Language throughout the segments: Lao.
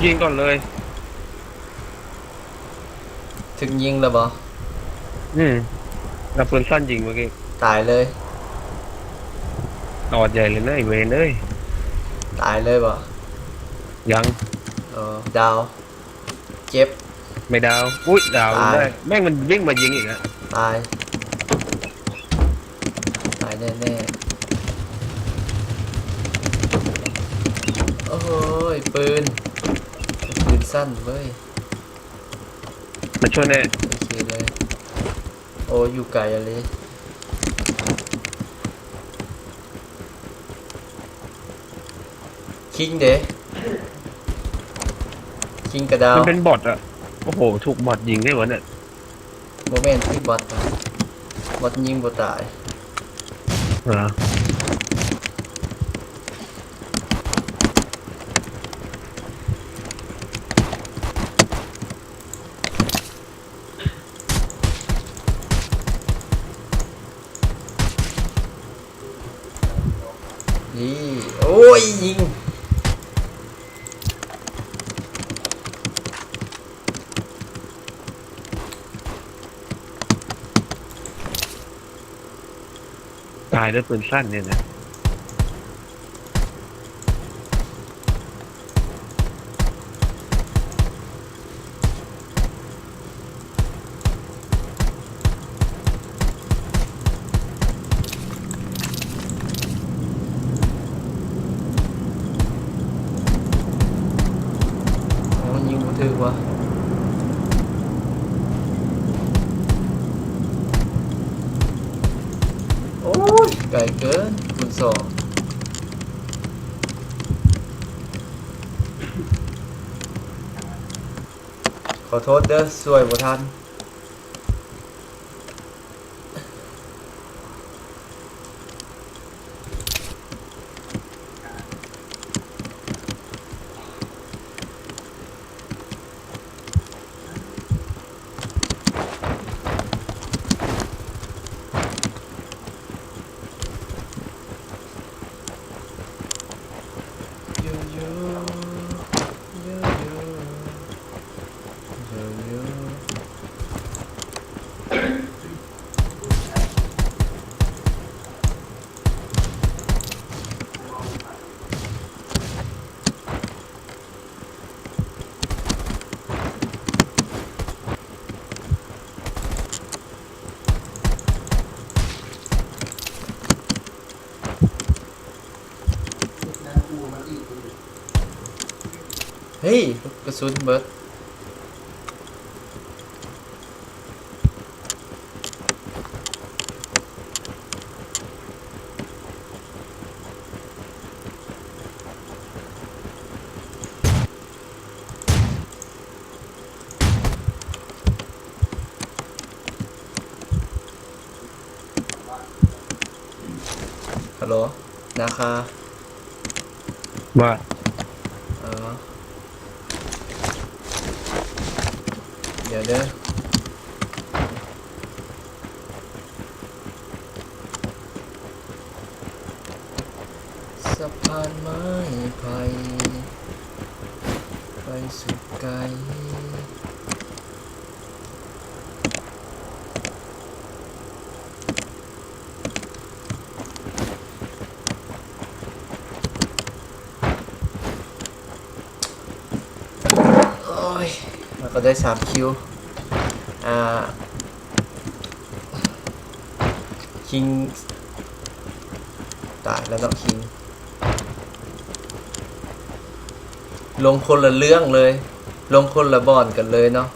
ຍິງກ່ອນເລີຍ. ຖືກຍິງແລ້ວບໍ່? ອືມ ເອົາປືນສັ້ນຍິງເມື່ອກີ້. ຕາຍເລີຍ. ຕອດໃຫຍ່ເລີຍນະ ໄອ້ເວນເອີຍ. ຕາຍເລີຍບໍ່? ຍັງ. ເອີ ດາວ. ເຈັບ. ໄມ່ດາວ. ອຸ້ຍ ດາວ. ຕາຍ. ແມ່ງມັນວິ່ງມາຍິງອີກອະ. ຕາຍ. ຕາຍແນ່ໆ. ໂອ້ຍ ປືນ ປືນສັ້ນເວີຍ. ມາຊ່ວຍແນ່. ໂອເຄເລີຍ. ໂອ້ ຢູ່ໄກອີ່ຫຼີ. ຄິງເດ? ຄິງກະດາວ. ມັນເປັນບອດອະ. ໂອ້ໂຫ ຖືກບອດຍິງໄດ້ວະເນຍ. ບໍ່ແມ່ນ ຄືບອດນະ ບອດຍິງບໍ່ຕາຍ. ເອີ. ນີ້ ໂອ້ຍ ຍິງ. ຕາຍດ້ວຍປືນສັ້ນນີ້ນະ. ອໍ ຍິງບໍ່ຖືກວະ. ໂອ້ຍ ໄກເກີນ ຄູນສອງ. ຂໍໂທດເດີ ຊ່ວຍບໍ່ທັນ. ເຮີ້ຍ ກະສຸນເບິດ. ຮັລໂຫຼ ນາຄາ. ວ່າ? ເອີ ດຽວເດີ. ສະພານໄມ້ໄຜ່ ໄປສຸດໄກ. ໂອ້ຍ ເຮົາກະໄດ້ສາມຄິວ. ອ່າ ຄິງ ຕາຍແລ້ວເນາະ ຄິງ. ລົງຄົນລະເລື່ອງເລີຍ ລົງຄົນລະບ່ອນກັນເລີຍເນາະ.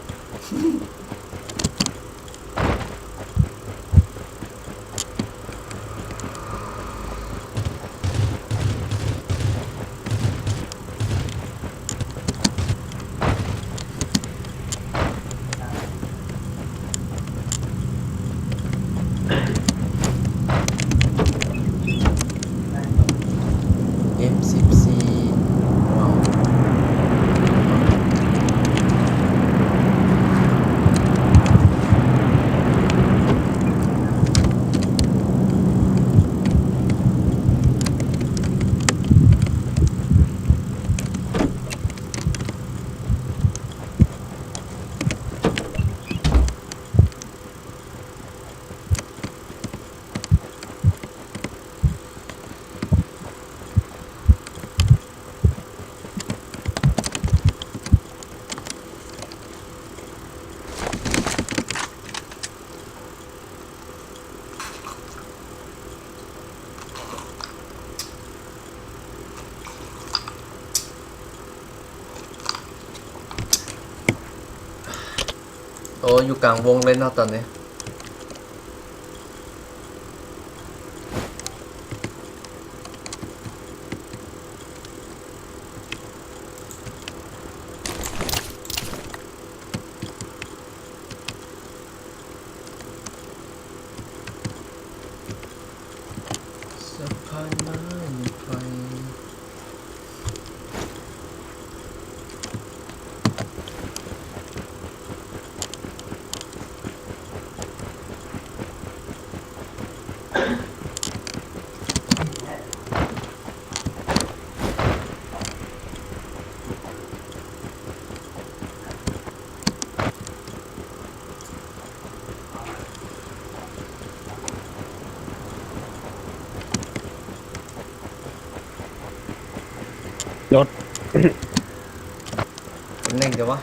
ເອັມສິບສີ່ ວ້າວ. ໂອ້ ຢູ່ກາງວົງເລີຍເນາະຕອນນີ້. ສະພານໄມ້ໄຜ່. ລົດ ແໜ່ງແຕ່ວ່າ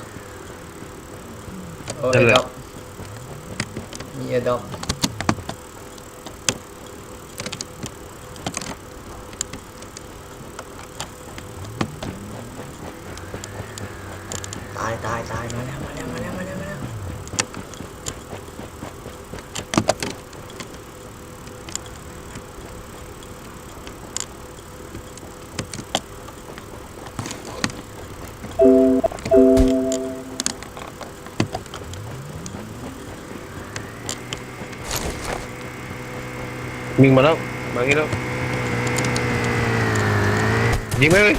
ໂອ້ ແອດດອບ ມີແອດດອບ. ຕາຍ ຕາຍ ຕາຍ ມາແລ້ວ ມາແລ້ວ ມາແລ້ວ ມາແລ້ວ ມາແລ້ວ. ຍິງມາແລ້ວ ມານີ້ແລ້ວ ຍິງມາເລີຍ.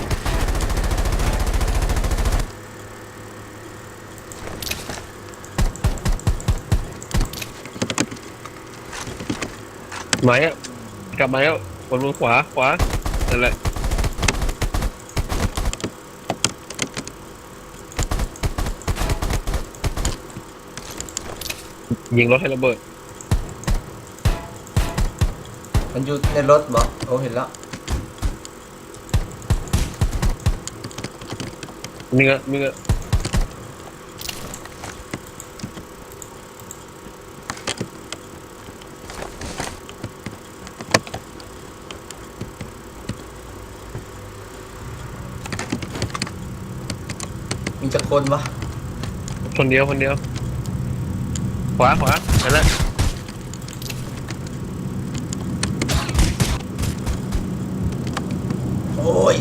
ມາແລ້ວ ກັບມາແລ້ວ ບົນ ບົນຂວາ ຂວາ ນັ້ນແຫຼະ. ຍິງລົດໃຫ້ລະເບີດ. ມັນຢູ່ໃນລົດບໍ? ໂອ້ ເຫັນແລ້ວ. ເໜືອ ເໜືອ. ມີຈັກຄົນວະ? ຄົນດຽວ ຄົນດຽວ. ຂວາ ຂວາ ນັ້ນແຫຼະ. ໂອ້ຍ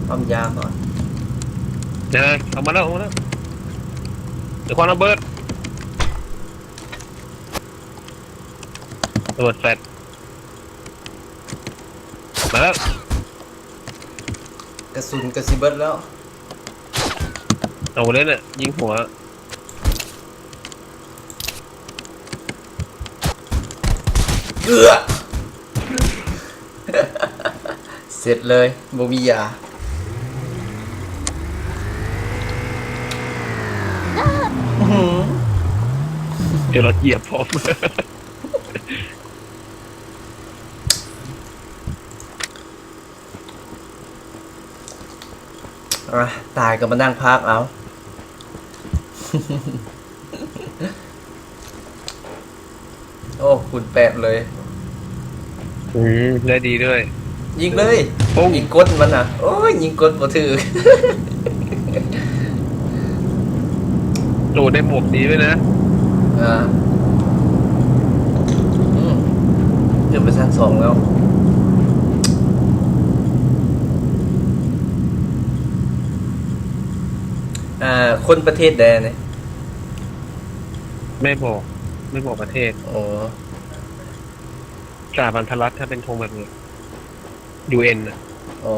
ປ້ຳຢາກ່ອນ. ເດີ ອອກມາແລ້ວ ອອກມາແລ້ວ. ເດີ ຄວັນລະເບີດ ລະເບີດແຟດ ມາແລ້ວ. ກະສຸນກະຊິເບີດແລ້ວ. ເອົາເລີຍນະ ຍິງຫົວ. ເກືອ ເສັດເລີຍ ບໍ່ມີຢາ. ເອີ ເຈົ້າລະຈຽບພ້ອມ. ອາ ຕາຍກໍມານັ່ງພາກເອົາ. ໂອ້ ຄູນແປດເລີຍ. ອືມ ໄດ້ດີດ້ວຍ. ຍິງເລີຍ ໂອ້ ຍິງກົດມັນນະ. ໂອ້ຍ ຍິງກົດບໍ່ຖືກ. ໂຕ ໄດ້ໝວກດີດ້ວຍນະ. ອາ ອືມ ຂຶ້ນໄປຊັ້ນສອງແລ້ວ. ອາ ຄົນປະເທດໃດນີ້? ໄມ່ບອກ ໄມ່ບອກປະເທດ. ອໍ ສະຫະພັນສະຫະລັດ ຖ້າເປັນໂທງແບບນີ້ ຢູເອັນນະ. ອໍ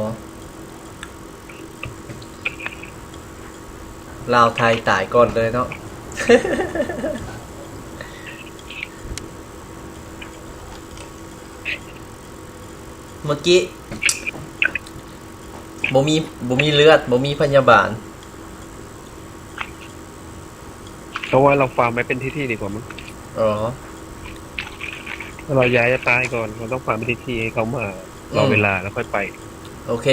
ລາວໄທຕາຍກ່ອນເລີຍເນາະ. ເມື່ອກີ້ບໍ່ມີ ບໍ່ມີເລືອດ ບໍ່ມີພະຍາບານ. ເພາະວ່າເຮົາຟາມໄວ້ເປັນທີ່ໆດີກວ່າມັນ. ອໍ ເຮົາຢາຍຕາຍກ່ອນ ເຮົາຕ້ອງຟາມເປັນທີ່ໆໃຫ້ເຂົາມາ ອືມ ລໍເວລາແລ້ວຄ່ອຍໄປ. ໂອເຄ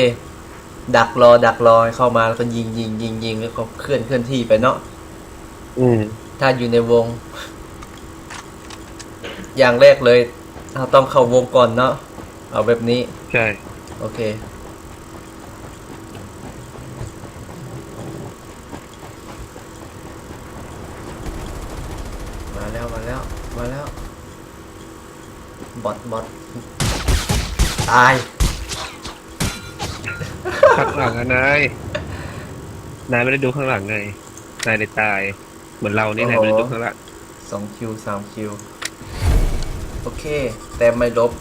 ດັກລໍ ດັກລໍໃຫ້ເຂົາມາ ແລ້ວກໍຍິງ ຍິງ ຍິງ ຍິງ ແລ້ວກໍເຄື່ອນ ເຄື່ອນທີ່ໄປເນາະ. ອືມ ຖ້າຢູ່ໃນວົງ ຢ່າງແລກເລີຍ ເຮົາຕ້ອງເຂົ້າວົງກ່ອນເນາະ. ເອົາແບບນີ້ ໃຊ່ ໂອເຄ. แล้ว มาแล้ว บอท บอท ตาย ข้างหลังอะนาย นายไม่ได้ดูข้างหลังไง นายเลยตาย เหมือนเรานี่แหละ โอ้โห ไม่ได้ดูข้างหลัง สองคิว สามคิว โอเค แต้มไม่ลบ